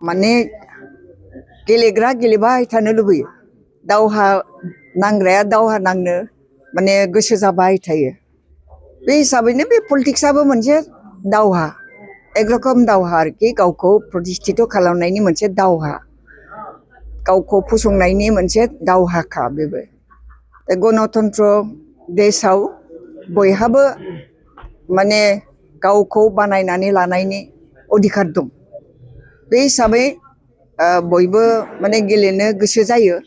माने गेलेग्रा गेलेबाय थानो लुबैयो दावहा नांग्राया दावहा नांनो माने गोसो जाबाय थायो बे हिसाबैनो बे पलिटिक्सआबो मोनसे दावहा एक रकम दावहा आरोखि गावखौ प्रतिष्ठित खालामनायनि मोनसे दावहा गावखौ फसंनायनि मोनसे दावहाखा बेबो गणतन्त्र देशआव बयहाबो माने गावखौ बानायनानै लानायनि अधिकार दं बे हिसाबै बयबो माने गेलेनो गोसो जायो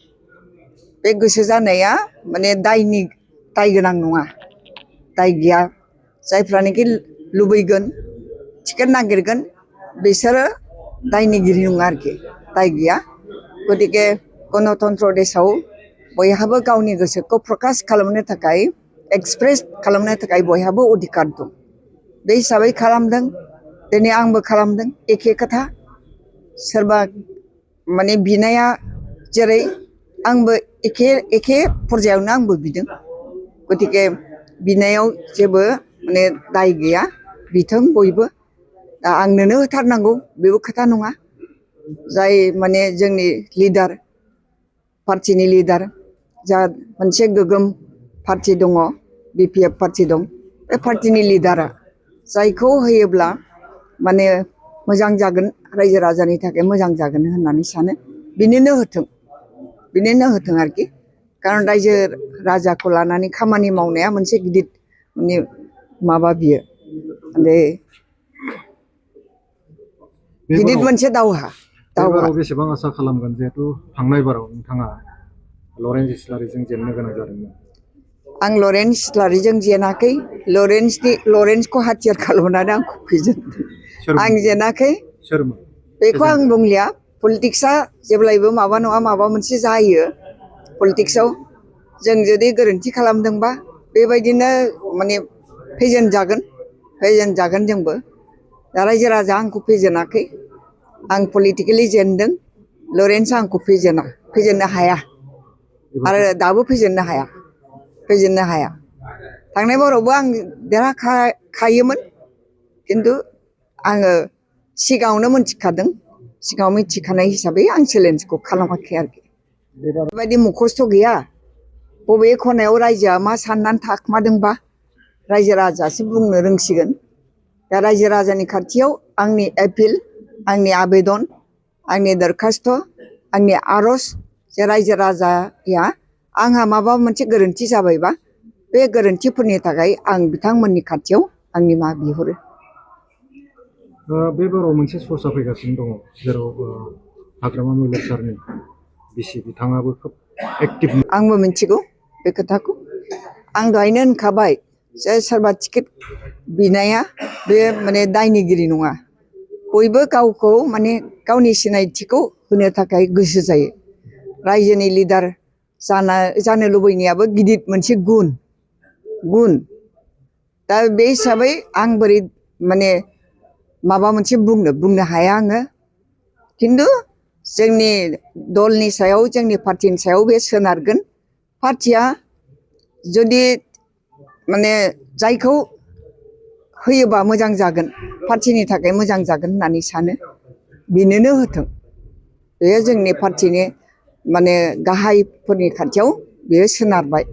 बे गोसो जानाया माने दाय गोनां नङा दाय गैया जायफ्रानोखि लुबैगोन टिकेट नागिरगोन बिसोरो दायनिगिरि नङा आरोखि दाय गैया गतिके गणतन्त्र देशआव बयहाबो गावनि गोसोखौ प्रकाश खालामनो थाखाय एक्सप्रेस खालामनो थाखाय बयहाबो अधिकार दं बे हिसाबै खालामदों दिनै आंबो खालामदों एखे खोथा सोरबा माने बिनाया जेरै आंबो एखे पर्यायावनो आंबो बिदों गतिके बिनायाव जेबो माने दाय गैया बिथों बयबो दा आंनोनो होथारनांगौ बेबो खोथा नङा जाय माने जोंनि लिडार पार्टिनि लिडार जा मोनसे गोगोम पार्टि दङ बिपिएफ पार्टि दं बे पार्टिनि लिडारा जायखौ होयोब्ला माने मोजां जागोन रायजो राजानि थाखाय मोजां जागोन होननानै सानो बिनोनो होथों आरोखि खारन रायजो राजाखौ लानानै खामानि मावनाया मोनसे गिदिर माने माबा बियो माने गिदिर मोनसे दावहा बेसेबां आसा खालामगोन जिहेतु थांनाय बाराव नोंथाङा लरेन्स इस्लारिजों जेननो गोनां जादोंमोन आं लरेन्स इस्लारिजों जेनाखै लरेन्सखौ हाथियार खालामनानै आंखौ फेजेनदों आं जेनाखै बेखौ आं बुंलिया पलिटिक्सआ जेब्लायबो माबा नङा माबा मोनसे जायो पलिटिक्सआव जों जुदि गोरोन्थि खालामदोंबा बेबायदिनो माने फेजेनजागोन जोंबो दा रायजो राजा आंखौ फेजेनाखै आं पलिटिकेलि जेनदों लरेन्सआ आंखौ फेजेननो हाया आरो दाबो फेजेननो हाया थांनाय बारावबो आं देरहाखायोमोन खिन्थु आङो सिगाङावनो मिथिखानाय हिसाबै आं चेलेन्जखौ खालामाखै आरोखि बेबायदि मुखस्थ' गैया बबे खनायाव रायजोआ मा साननानै थाखुमादोंबा रायजो राजासो बुंनो रोंसिगोन दा रायजो राजानि खाथियाव आंनि एपिल आंनि आबेदन आंनि दरखास्थ' आंनि आर'ज जे रायजो राजाया आंहा माबा मोनसे गोरोन्थि जाबायबा बे गोरोन्थिफोरनि थाखाय आं बिथांमोननि खाथियाव आंनि मा बिहरो बे बाराव मोनसे सर्सा फैगासिनो दङ जेराव हाग्रामा महिलारी सारनि बिसि बिथाङाबो खोब एक्टिभ आंबो मिथिगौ बे खोथाखौ आं दहायनो होनखाबाय जे सोरबा टिकेट बिनाया बे माने दायनिगिरि नङा बयबो गावखौ माने गावनि सिनायथिखौ होनो थाखाय गोसो जायो रायजोनि लिडार जानो लुबैनायाबो गिदिर मोनसे गुन दा बे हिसाबै आं बोरै माने माबा मोनसे बुंनो हाया आङो खिन्थु जोंनि दलनि सायाव जोंनि पार्टिनि सायाव बे सोनारगोन पार्टिया जुदि माने जायखौ होयोबा मोजां जागोन पार्टिनि थाखाय मोजां जागोन होननानै सानो बिनोनो होथों बेयो जोंनि पार्टिनि माने गाहायफोरनि खाथियाव बेयो सोनारबाय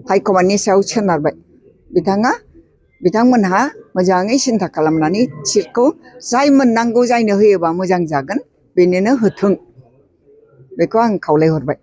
हाइकमान्डनि सायाव सोनारबाय बिथांमोनहा मोजाङै सिन्था खालामनानै सिटखौ जाय मोननांगौ जायनो होयोबा मोजां जागोन बेनोनो होथों बेखौ आं खावलायहरबाय